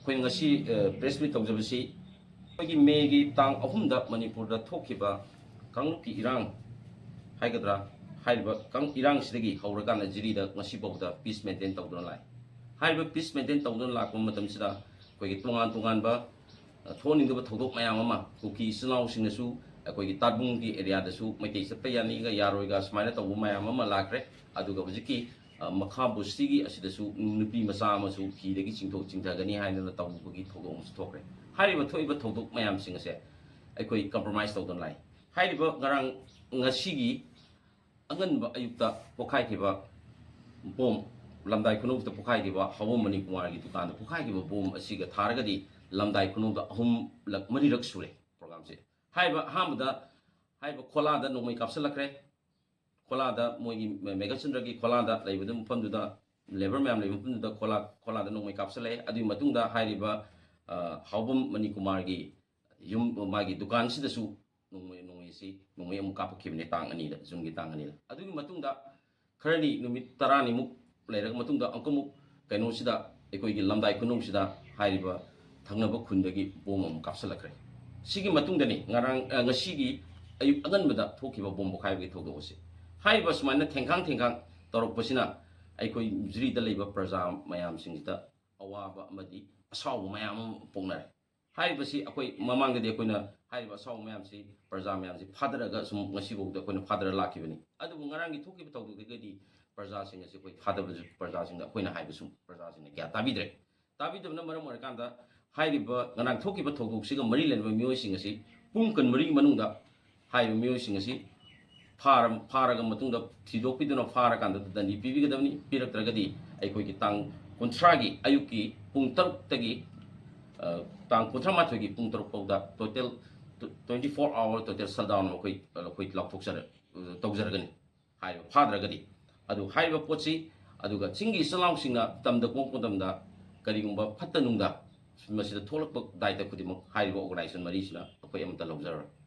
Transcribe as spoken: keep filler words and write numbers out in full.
ꯑꯩꯈꯣꯏꯅ ꯉꯁꯤ ꯄ꯭ꯔꯦꯁ ꯃꯤꯠ ꯇꯧꯖꯕꯁꯤ ꯑꯩꯈꯣꯏꯒꯤ ꯃꯦꯒꯤ ꯇꯥꯡ ꯑꯍꯨꯝꯗ ꯃꯅꯤꯄꯨꯔꯗ ꯊꯣꯛꯈꯤꯕ ꯀꯥꯡꯂꯨꯞꯀꯤ ꯏꯔꯥꯡ ꯍꯥꯏꯒꯗ꯭ꯔꯥ, ꯍꯥꯏꯔꯤꯕ ꯀꯪ ꯏꯔꯥꯡꯁꯤꯗꯒꯤ ꯍꯧꯔꯀꯥꯟꯗ ꯖꯤꯔꯤꯗ ꯉꯁꯤ ꯐꯥꯎꯕꯗ ꯄꯤꯁ ꯃꯦꯟꯇꯦꯟ ꯇꯧꯗꯨꯅ ꯂꯥꯛꯏ꯫ ꯍꯥꯏꯔꯤꯕ ꯄꯤꯁ ꯃꯦꯟꯇꯦꯟ ꯇꯧꯗꯨꯅ ꯂꯥꯛꯄ ꯃꯇꯝꯁꯤꯗ ꯑꯩꯈꯣꯏꯒꯤ ꯇꯣꯉꯥꯟ ꯇꯣꯉꯥꯟꯕ ꯊꯣꯛꯍꯟꯅꯤꯡꯗꯕ ꯊꯧꯗꯣꯛ ꯃꯌꯥꯝ ꯑꯃ ꯀꯨꯀꯤ ꯏꯆꯤꯜ ꯏꯅꯥꯎꯁꯤꯡꯅꯁꯨ ꯑꯩꯈꯣꯏꯒꯤ ꯇꯥꯠꯕꯨꯡꯒꯤ ꯑꯦꯔꯤꯌꯥꯗꯁꯨ ꯃꯩꯇꯩ ꯆꯠꯄ ꯌꯥꯅꯤꯒ ꯌꯥꯔꯣꯏꯒ ꯁꯨꯃꯥꯏꯅ ꯇꯧꯕ ꯃꯌꯥꯝ ꯑꯃ ꯂꯥꯛꯈ꯭ꯔꯦ꯫ ꯑꯗꯨꯒ ꯍꯧꯖꯤꯛꯀꯤ ꯃꯈꯥ ꯕꯨꯁꯇꯤꯒꯤ ꯑꯁꯤꯗꯁꯨ ꯅꯨꯄꯤ ꯃꯆꯥ ꯑꯃꯁꯨ ꯍꯤꯗꯒꯤ ꯆꯤꯡꯊꯣꯛ ꯆꯤꯡꯊꯒꯅꯤ ꯍꯥꯏꯗꯅ ꯇꯧꯕꯒꯤ ꯊꯧꯗꯣꯛ ꯑꯃꯁꯨ ꯊꯣꯛꯈ꯭ꯔꯦ꯫ ꯍꯥꯏꯔꯤꯕ ꯊꯣꯛꯏꯕ ꯊꯧꯗꯣꯛ ꯃꯌꯥꯝꯁꯤꯡ ꯑꯁꯦ ꯑꯩꯈꯣꯏ ꯀꯝꯄ꯭ꯔꯣꯃꯥꯏꯁ ꯇꯧꯗꯅ ꯂꯥꯛꯏ꯫ ꯍꯥꯏꯔꯤꯕ ꯉꯔꯥꯡ ꯉꯁꯤꯒꯤ ꯑꯉꯟꯕ ꯑꯌꯨꯛꯇ ꯄꯣꯈꯥꯏꯈꯤꯕ ꯕꯣꯝ, ꯂꯝꯗꯥꯏ ꯈꯨꯅꯧꯗ ꯄꯣꯈꯥꯏꯈꯤꯕ ꯍꯥꯎꯕꯝ ꯃꯅꯤꯀꯨꯃꯥꯔꯒꯤ ꯗꯨꯀꯥꯟꯗ ꯄꯣꯈꯥꯏꯈꯤꯕ ꯕꯣꯝ ꯑꯁꯤꯒ ꯊꯥꯔꯒꯗꯤ ꯂꯝꯗꯥꯏ ꯈꯨꯅꯧꯗ ꯑꯍꯨꯝꯂꯛ ꯃꯔꯤꯔꯛ ꯁꯨꯔꯦ ꯄ꯭ꯔꯣꯒ꯭ꯔꯥꯝꯁꯦ꯫ ꯍꯥꯏꯔꯤꯕ ꯑꯍꯥꯟꯕꯗ ꯍꯥꯏꯔꯤꯕ ꯈꯣꯂꯥꯗ ꯅꯣꯡꯃꯩ ꯀꯥꯞꯁꯤꯜꯂꯛꯈ꯭ꯔꯦ꯫ ꯈꯣꯂꯥꯗ ꯃꯣꯏꯒꯤ ꯃꯦ-, ꯃꯦꯘꯆꯟꯗ꯭ꯔꯒꯤ ꯈꯣꯂꯥꯗ ꯂꯩꯕꯗꯨ ꯃꯐꯝꯗꯨꯗ ꯂꯦꯕꯔ ꯃꯌꯥꯝ ꯂꯩꯕ ꯃꯐꯝꯗꯨꯗ ꯈꯣꯂꯥ, ꯈꯣꯂꯥꯗ ꯅꯣꯡꯃꯩ ꯀꯥꯞꯁꯤꯜꯂꯛꯑꯦ꯫ ꯑꯗꯨꯒꯤ ꯃꯇꯨꯡꯗ ꯍꯥꯏꯔꯤꯕ ꯍꯥꯎꯕꯝ ꯃꯅꯤꯀꯨꯃꯥꯔꯒꯤ ꯌꯨꯝ, ꯃꯥꯒꯤ ꯗꯨꯀꯥꯟꯁꯤꯗꯁꯨ ꯅꯣꯡꯃꯩ, ꯅꯣꯡꯃꯩꯁꯤ, ꯅꯣꯡꯃꯩ ꯑꯃꯨꯛ ꯀꯥꯞꯄꯛꯈꯤꯕꯅꯦ ꯇꯥꯡ ꯑꯅꯤꯗ, ꯖꯨꯟꯒꯤ ꯇꯥꯡ ꯑꯅꯤꯗ꯫ ꯑꯗꯨꯒꯤ ꯃꯇꯨꯡꯗ ꯈꯔꯅꯤ, ꯅꯨꯃꯤꯠ ꯇꯔꯥꯅꯤꯃꯨꯛ ꯂꯩꯔꯕ ꯃꯇꯨꯡꯗ ꯑꯃꯨꯛꯀꯃꯨꯛ ꯀꯩꯅꯣꯁꯤꯗ, ꯑꯩꯈꯣꯏꯒꯤ ꯂꯝꯗꯥꯏ ꯈꯨꯅꯧꯁꯤꯗ ꯍꯥꯏꯔꯤꯕ ꯊꯪꯅꯕ ꯈꯨꯟꯗꯒꯤ ꯕꯣꯝ ꯑꯃꯨꯛ ꯀꯥꯞꯁꯤꯜꯂꯛꯈ꯭ꯔꯦ꯫ ꯁꯤꯒꯤ ꯃꯇꯨꯡꯗꯅꯤ ꯉꯔꯥꯡ, ꯑ, ꯉꯁꯤꯒꯤ ꯑꯌꯨꯛ ꯑꯉꯟꯕꯗ ꯊꯣꯛꯈꯤꯕ ꯕꯣꯝ ꯄꯣꯈꯥꯏꯕꯒꯤ ꯊꯧꯗꯣꯛ ꯑꯁꯤ꯫ ꯍꯥꯏꯔꯤꯕ ꯁꯨꯃꯥꯏꯅ ꯊꯦꯡꯈꯥꯡ ꯊꯦꯡꯈꯥꯡ ꯇꯧꯔꯛꯄꯁꯤꯅ ꯑꯩꯈꯣꯏ ꯖꯤꯔꯤꯗ ꯂꯩꯕ ꯄ꯭ꯔꯖꯥ ꯃꯌꯥꯝꯁꯤꯡꯁꯤꯗ ꯑꯋꯥꯕ ꯑꯃꯗꯤ ꯑꯁꯥꯎꯕ ꯃꯌꯥꯝ ꯑꯃ ꯄꯣꯛꯅꯔꯦ꯫ ꯍꯥꯏꯔꯤꯕꯁꯤ ꯑꯩꯈꯣꯏ ꯃꯃꯥꯡꯗꯗꯤ ꯑꯩꯈꯣꯏꯅ ꯍꯥꯏꯔꯤꯕ ꯑꯁꯥꯎꯕ ꯃꯌꯥꯝꯁꯤ, ꯄ꯭ꯔꯖꯥ ꯃꯌꯥꯝꯁꯤ ꯐꯥꯗꯔꯒ ꯁꯨꯝ ꯉꯁꯤꯐꯥꯎꯗ ꯑꯩꯈꯣꯏꯅ ꯐꯥꯗꯔ ꯂꯥꯛꯈꯤꯕꯅꯤ꯫ ꯑꯗꯨꯕꯨ ꯉꯔꯥꯡꯒꯤ ꯊꯣꯛꯈꯤꯕ ꯊꯧꯗꯣꯛꯇꯨꯗꯒꯤꯗꯤ ꯄ꯭ꯔꯖꯥꯁꯤꯡ ꯑꯁꯤ ꯑꯩꯈꯣꯏ ꯐꯥꯗꯕꯁꯨ ꯄ꯭ꯔꯖꯥꯁꯤꯡꯗ ꯑꯩꯈꯣꯏꯅ ꯍꯥꯏꯕꯁꯨ ꯄ꯭ꯔꯖꯥꯁꯤꯡꯅ ꯀꯌꯥ ꯇꯥꯕꯤꯗ꯭ꯔꯦ꯫ ꯇꯥꯕꯤꯗꯕꯅ ꯃꯔꯝ ꯑꯣꯏꯔꯀꯥꯟꯗ ꯍꯥꯏꯔꯤꯕ ꯉꯔꯥꯡ ꯊꯣꯛꯈꯤꯕ ꯊꯧꯗꯣꯛꯁꯤꯒ ꯃꯔꯤ ꯂꯩꯅꯕ ꯃꯤꯑꯣꯏꯁꯤꯡ ꯑꯁꯤ ꯄꯨꯡ ꯀꯨꯟꯃꯔꯤꯒꯤ ꯃꯅꯨꯡꯗ ꯍꯥꯏꯔꯤꯕ ꯃꯤꯑꯣꯏꯁꯤꯡ ꯑꯁꯤ ꯐꯥꯔ-, ꯐꯥꯔꯒ ꯃꯇꯨꯡꯗ ꯊꯤꯗꯣꯛꯄꯤꯗꯨꯅ ꯐꯥꯔꯀꯥꯟꯗ ꯗꯟꯗꯤ ꯄꯤꯕꯤꯒꯗꯕꯅꯤ꯫ ꯄꯤꯔꯛꯇ꯭ꯔꯒꯗꯤ ꯑꯩꯈꯣꯏꯒꯤ ꯇꯥꯡ ꯀꯨꯟꯊ꯭ꯔꯥꯒꯤ ꯑꯌꯨꯛꯀꯤ ꯄꯨꯡ ꯇꯔꯨꯛꯇꯒꯤ, ꯑ, ꯇꯥꯡ ꯀꯨꯟꯊ꯭ꯔꯥ ꯃꯥꯊꯣꯏꯒꯤ ꯄꯨꯡ ꯇꯔꯨꯛ ꯐꯥꯎꯗ total twenty four hour total shutdown ꯑꯩꯈꯣꯏ, ꯑꯩꯈꯣꯏ ꯂꯥꯎꯊꯣꯛꯆꯔ-, ꯇꯧꯖꯔꯒꯅꯤ꯫ ꯍꯥꯏꯔꯤꯕ ꯐꯥꯗ꯭ꯔꯒꯗꯤ꯫ ꯑꯗꯨ ꯍꯥꯏꯔꯤꯕ ꯄꯣꯠꯁꯤ, ꯑꯗꯨꯒ ꯆꯤꯡꯒꯤ ꯏꯆꯤꯜ ꯏꯅꯥꯎꯁꯤꯡꯅ ꯇꯝꯗ ꯄꯣꯛꯄ ꯃꯇꯝꯗ ꯀꯔꯤꯒꯨꯝꯕ ꯐꯠꯇ ꯅꯨꯡꯗ ꯃꯁꯤꯗ ꯊꯣꯛꯂꯛꯄ ꯗꯥꯏꯇ ꯈꯨꯗꯤꯡꯃꯛ ꯍꯥꯏꯔꯤꯕ organization ꯃꯔꯤꯁꯤꯅ ꯑꯩꯈꯣꯏ ꯑꯃꯠꯇ ꯂꯧꯖꯔꯔꯣꯏ꯫